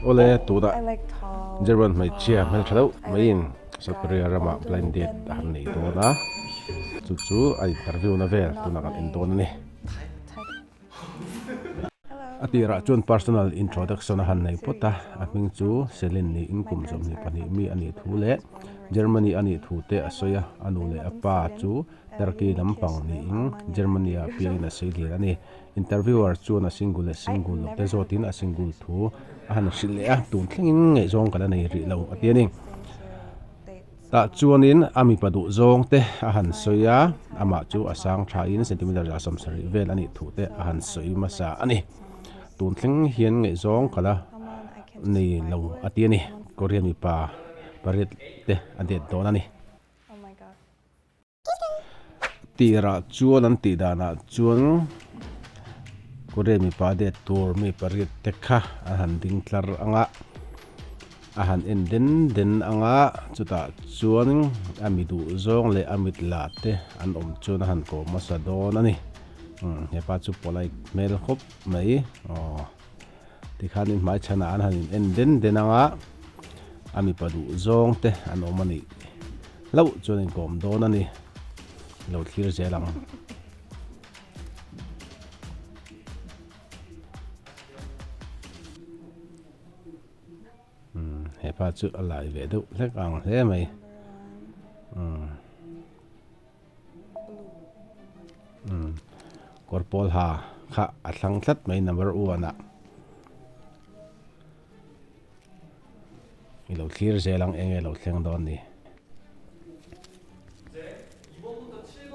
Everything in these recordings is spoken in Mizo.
Awle tunah German hmeichhia hmeltha deuh maiin South Korea ramah blind date a han nei dawn a, chu chu a interview na vel tunah kan en dawn a ni. A tirah chuan personal introduction a han nei phawt a, a hming chu Celine niin kum 22 mi a nih thu leh Germany a nih thu te a sawi a, a nu leh a pa chu Turkey lampang niin Germany ah piangin a sei lian a ni. Interviewer chuan a single leh single loh te zawtin a single thu a han hrilh leh a, tun thlengin ngaihzawng ka la nei rih lo a ti a ni. Tah chuanin a mipa duh zawng te a han sawi a, amah chu a sang thain centimeter 70 vel a nih thu te a han sawi hmasa a ni. Tun thleng hian ngaihzawng ka la nei lo a ti a ni. Korean mipa pariat te a det dawn a ni. Tirah chuan an tih danah chuan Korean mipa det tur mi pariat te kha an han ding tlar ang a, a han en den den ang a, chutah chuan a mi duh zawng leh a mit lah te an awm chuan a han kawm hmasa dawn a ni. Umm hepa chu polite hmel khawp mai aw tikhanin hmaichhanah an han in en den den ang a, a mipa duh zawng te an awm a nih. Hlauh chuan inkawm dawn a ni. Lo thlir zel ang. Umm hepa chu a lai ve deuh hlek ang hle mai. Umm umm kawr pawl ha kha a thlang tlat mai number one ah. I lo thlir zel ang enge lo thleng dawn ni.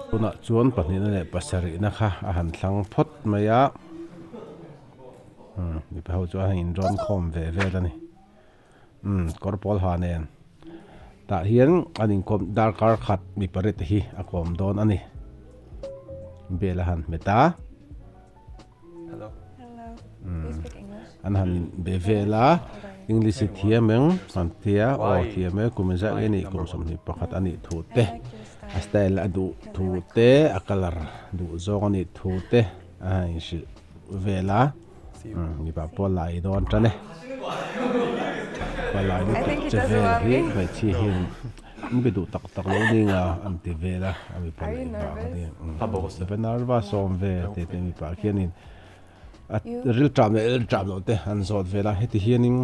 Tunah chuan pahnihna leh pasarihna kha a han thlang phawt mai a. Umm mipa ho chu a han inrawn khawm ve vel a ni. Umm kawr pawl ha nen tah hian an inkawm darkar khat mi pariat te hi a kawm dawn a ni. Bel a han hmet a. Hello. Hello. Do you speak English? An han be vel a, English i thiam eng an tia, aw thiam e, kum engzah nge nih kum 21 a nih thu te, a style a duh thu te, a colour duh zawng a nih thu te a han inhrilh vel a, mipa pawh lai dawn tan e. Mipa lai lutuk che vel hi hmeichhia hian An be duh tak tak lo ning a, an ti vel a, a mipa leh vang a ni. Umm Nerva sawm ve tih te mipa khianin a ril ṭam leh ril ṭam loh te an zawt vel a, heti hianin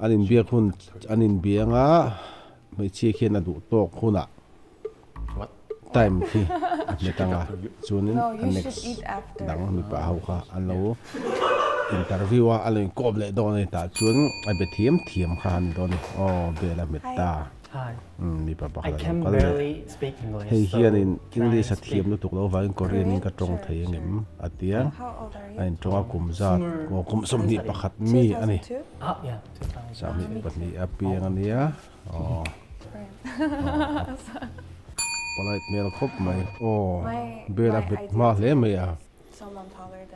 an inbiak hun an inbiang a, hmeichhia khian a duh tawk hunah time khi a hmet ang a, chuanin a next dang mipa ho kha an lo interview a, a lo inkawm leh dawn a ni tah chuan a be thiam thiam kha a ni dawn a ni, aw bel a hmet ta. Umm mipa pakhat a lo kal leh. Hei hianin English a thiam lutuk lo vangin Korean in ka tawng thei angem a ti a, a intawng a kum zat aw kum 21 mi a ni. 22 a piang a nia aw polite hmel khawp mai aw bel a bet hma hle mai a,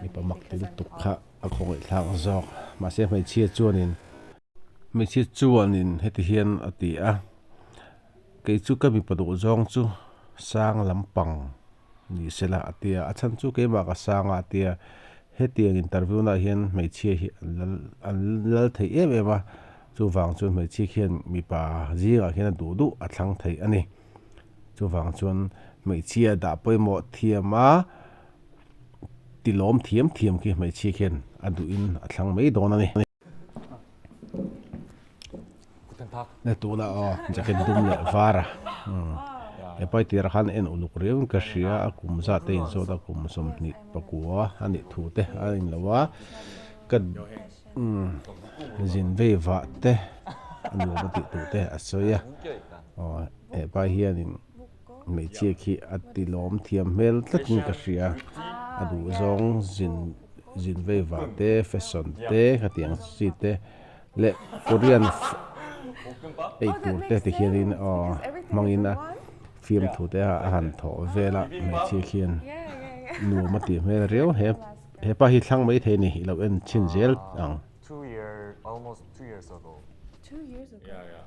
mipa mak ti lutuk kha a khawngaihthlak zawk mahse hmeichhia chuanin. Hmeichhia chuanin heti hian a ti a, Kei chu ka mipa duh zawng chu sang lampang ni sela a ti a, a chhan chu keimah ka sang a a ti a, hetiang interview naah hian hmeichhia hi an lal an lal thei em em a, chuvang chuan hmeichhia khian mipa zingah khian a duh duh a thlang thei a ni. Chuvang chuan hmeichhia dah pawimawh thiam a tilawm thiam thiam khi hmeichhia khian a duhin a thlang mai dawn a ni. Na tuna aw jacket dum leh var a he pai tirah khan en uluk riau in ka hria a kum zat te inzawt a kum 24 a nih thu te a in lo a ka zin vei vah te a nuam a tih tur te a sawi a aw he pai hianin hmeichhia khi a ti lawm thiam hmel tlat in ka hria a duh zawng zin. Zin vei vah te, fashion te, khatiang chi te leh Korean ei tur te ti hianin aw hmangin a fiamthu te a han thawh vel a hmeichhia khian nuam a tih hmel riau he hepa hi thlang mai thei a ni i lo en chhin zel ang.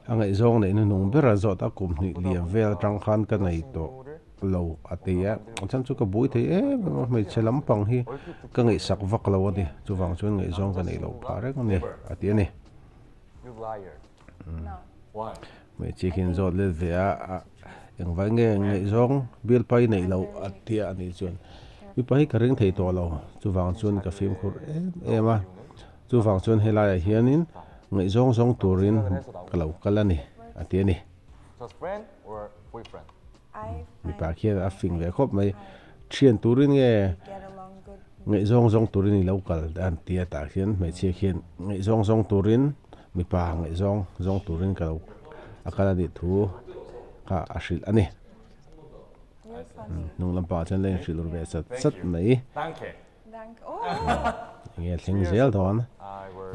A ngaihzawng neih hnuhnung ber a zawt a kum hnih liam vel atang khan ka nei tawh. lo a ti a, a chhan chu ka bui thei em em a, hmeichhe lampang hi ka ngaihsak vak lo a ni, chuvang chuan ngaihzawng ka neih loh phah reng a ni a ti a ni. Hmeichhia khian zawt let ve a, a engvai nge ngaihzawng bialpa i neih loh a tia a nih chuan mipa hi ka ring thei tawh lo, chuvang chuan ka fimkhur em em a, chuvang chuan helaiah hianin ngaihzawng zawng turin ka lo kal a ni a ti a ni. Mipa khian a fing ve khawp mai, thian turin nge ngaihzawng zawng turin i lo kal an ti a tah khian hmeichhia khian ngaihzawng zawng turin mipa ngaihzawng zawng turin ka lo a kal a nih thu kha a hrilh a ni. Hnung lampangah chuan la inhrilh ru ve sat sat mai. Enge thleng zel dawn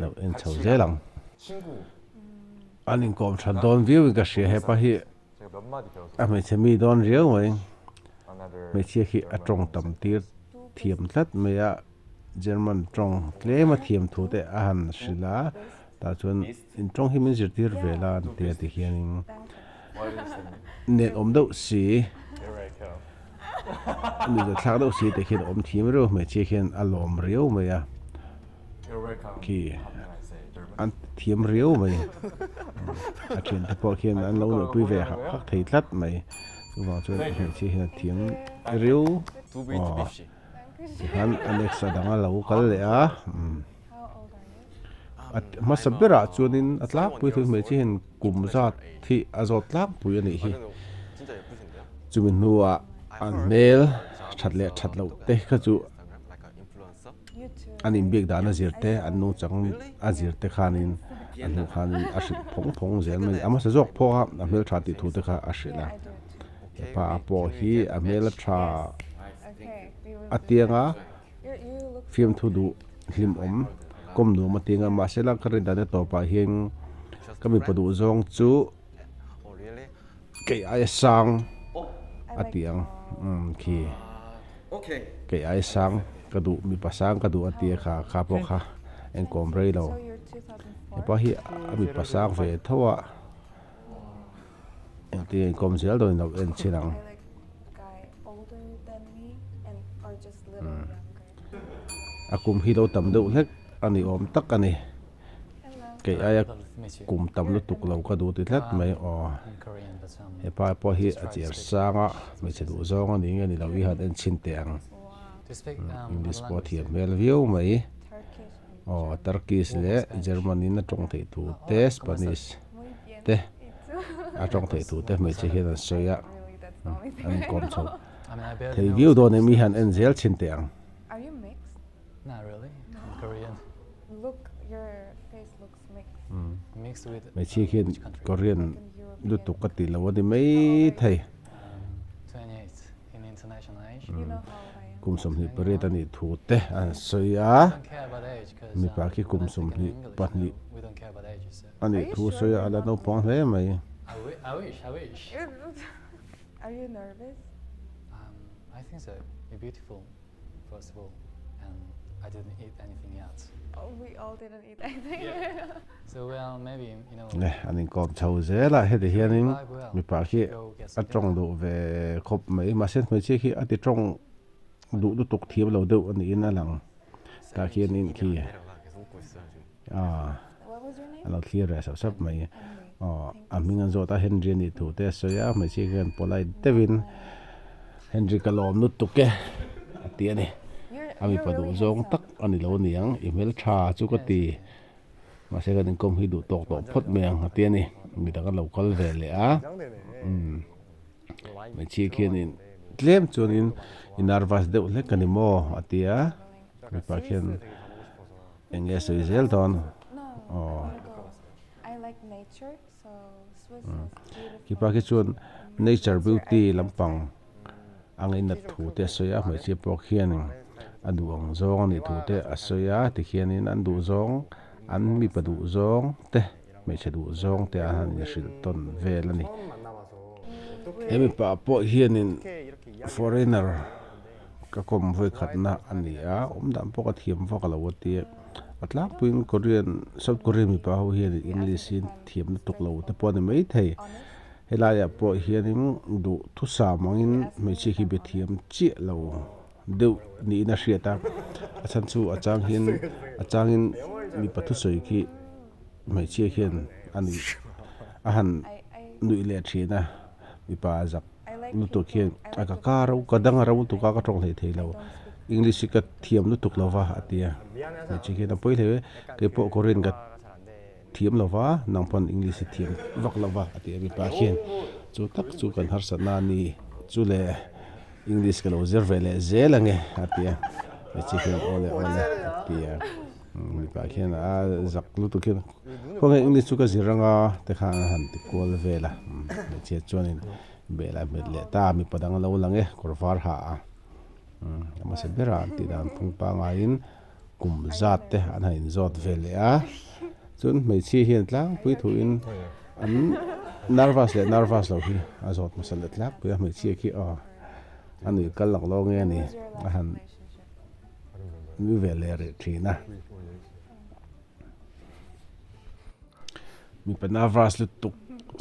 lo en chho zel ang. An inkawm that dawn viau in ka hria hepa hi. A hmeichhe mi dawn riau mai. Hmeichhia khi a tawng tam tir thiam tlat mai a, German tawng tlem a thiam thu te a han hrilh a, tah chuan in tawng hi min zirtir ve la an ti a ti hianin nen awm deuh si, nuihza thlak deuh si te khian a awm thiam riau, hmeichhia khian a lawm riau mai a. Khi an thiam riau mai a thian te pawh khian an lo nuihpui ve hak hak thei tlat mai chuvang chuan hmeichhia hian a thiam riau aw tikhan a next a dang a lo kal leh a a hmasa berah chuanin a tlangpui thil hmeichhia hian kum zat hi a zawt tlangpui a nih hi chumi hnuah an hmel that leh that loh te kha chu. An inbiak dan a zir te, an nungchang a zir te khanin a hnu khanin a hrilh phawng phawng zel mai a ni. A hmasa zawk phawk a, a hmeltha tih thu te kha a hrilh a. Hepa pawh hi a hmel a tha a tiang a, fiamthu duh hlimawm kawm nuam a tiang a, mahse la ka rin dan te tawpah hian ka mipa duh zawng chu kei aia sang a ti ang umm khi. Kei ai sang ka duh mipa sang ka duh a tia kha kha pawh kha engkawm rei lo hepa hi a mipa sang ve tho a engtin engkawm zel dawn in lo en chhin ang a kum hi lo tam deuh hlek a ni awm tak a ni. Kei aia kum tam lutuk lo ka duh ti tlat mai aw. Hepa pawh hi a chiar sang a, hmeichhe duh zawng a ni nge ni lo i han en chhin teh ang. English pawh a thiam hmel viau mai. Aw Turkish leh German in a tawng theih thu te Spanish te a tawng theih thu te hmeichhe hian an sawi a, an inkawm chho thei viau dawn em i han en zel chhin teh ang. Hmeichhia khian Korean lutuk ka tih lo a ni maithei. Kum 28 a nih thu te an sawi a, mipa khi kum 22 a nih thu a sawi a, a la naupang hle mai. First of all, and I didn't eat anything yet. Oh, we all didn't eat anything. Yeah. So well, maybe, you know. Le, an inkawm chho zel a, heti hianin mipa khi a tawng duh ve khawp mai, mahse hmeichhia khi a ti tawng duh lutuk thiam lo deuh a niin a lang. Tah khianin khi a lo thlir ve sap sap mai. Aw, a hming an zawt a, Henry a nih thu te a sawi a, hmeichhia khian polite deuhin Henry ka lawm lutuk e a ti a ni. A mipa duh zawng tak a ni lo niang, i hmeltha chu ka ti. Mahse kan inkawm hi duh tawk tawh phawt mai ang a ti a ni. Midang an lo kal ve leh a, umm hmeichhia khianin tlem chuanin i nervous deuh hlek a ni maw a ti a, mipa khian eng nge sawi zel dawn aw. Khipa khi chuan nature beauty lampang a ngainat thu te a sawi a, hmeichhia pawh khianin a duh ang zawng a nih thu te a sawi a, tikhianin an duh zawng an mipa duh zawng te hmeichhe duh zawng te a han inhrilh tawn vel a ni. He mipa pawh hianin foreigner ka kawm vawikhatna a ni a, awm dan pawh ka thiam vak lo a tia, a tlangpuiin Korean South Korean mipa ho hian English hi thiam lutuk lo te pawh a ni maithei, helaiah pawh hianin duh thusam angin hmeichhia hi be thiam chiah lo deuh niin a hriat a, a chhan chu a chang hian a changin mipa thusawi khi. Hmeichhia khian a nuih a han nuih leh thin a, mipa zak lutuk hian a ka ka ro ka dang a ro lutuk a ka tawng hlei thei lo English hi ka thiam lutuk lo va a ti a, hmeichhia khian a pawi hle keipawh Korean ka thiam lo va nang pawn English hi thiam vak lo va a ti a mipa khian chu tak chu kan harsatna a ni chu le English ka lo zir ve leh zel ang e a ti a hmeichhia khian awle awle a ti a. Mipa khian a zak lutuk hian khawnge English chu ka zir anga te khan an han ti kual vel a hmeichhia chuanin bel a hmet leh ta mipa dang a lo lang e kawr var ha a a hmasa ber a an tih dan phung pangaiin kum zat te an han inzawt ve leh a chuan hmeichhia hian tlangpui thuin an nervous leh nervous lo hi a zawt hmasa leh tlangpui a hmeichhia khi aw a nui kal lak lo nge a ni a han. Nui ve leh rih thin a. Mipa nervous lutuk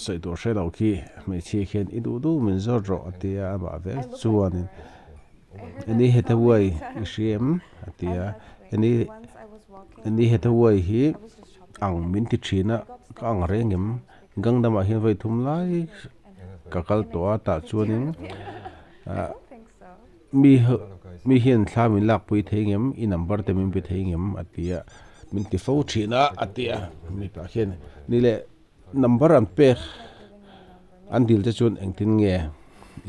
sawi tur hre lo khi hmeichhia khian i duh duh min zawt rawh a ti a, amah vek chuanin Annie Hathaway i hria em? a ti a, Annie Annie Hathaway hi ang min ti thin a, ka ang reng em? Gangnam ah hian vawi thum lai ka kal tawh a tah chuanin ah Mi mi hian thla min lakpui thei ngem, i number te min pe thei ngem a ti a, min ti fo thin a a ti a, mipa khian ni leh number an pek an dil te chuan engtin nge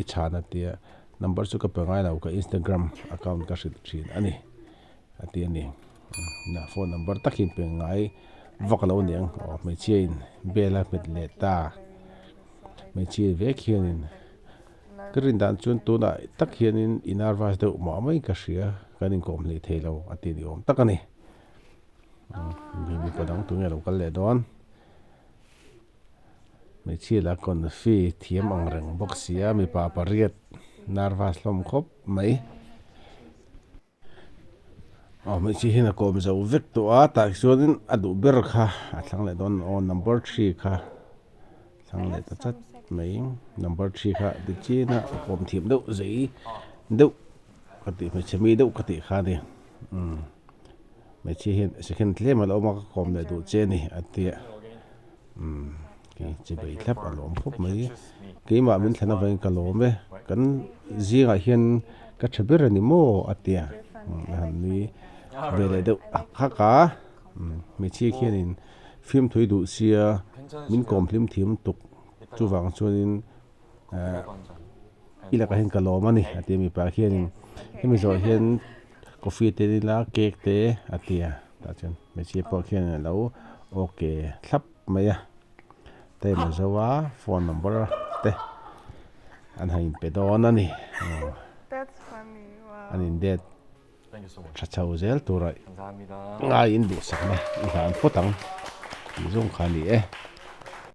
i chhan a ti a, number chu ka pe ngai lo ka instagram account ka hrilh thin a ni a ti a ni, na phone number tak hi pe ngai vak lo aniang aw hmeichhia in bel a hmet leh ta hmeichhia vek hianin. Ka rin dan chuan tunah tak hianin i nervous deuh mah mai ka hria, kan inkawm hlei thei lo a ti ni awm tak a ni. Mi mipa dang tunge lo kal leh dawn. Hmeichhia la confi thiam ang reng bawk sia mipa pariat nervous hlawm khawp mai. Aw hmeichhia hian a kawm zo vek tawh a tah chuanin a duh ber kha a thlang leh dawn aw number three kha thlang leh ta chat mai number three kha tichina a kawm thiam deuh zei deuh ka tih hmeichhe mi deuh ka tih kha a ni umm hmeichhia hian second tlem a la awm a ka kawm leh duh che a ni a tia umm chi bei thlap a lawm khawp mai keimah min thlen avangin ka lawm e kan zingah hian ka tha ber a ni maw a tia a han nui ve leh deuh hak hak a hmeichhia khianin fimthui duh sia min kawm hlim thiam tuk chuvang chuanin eh i lakah hian ka lawm a ni a ti a mipa khianin hemi zawh hian coffee te nila cake te a ti a tah chuan hmeichhia pawh khian a lo okay thlap mai a time a zo a phone number te an han inpe dawn a ni an in date tha chho zel tura ngaiin duhsakna i hlan phawt ang tih zawng kha a ni e.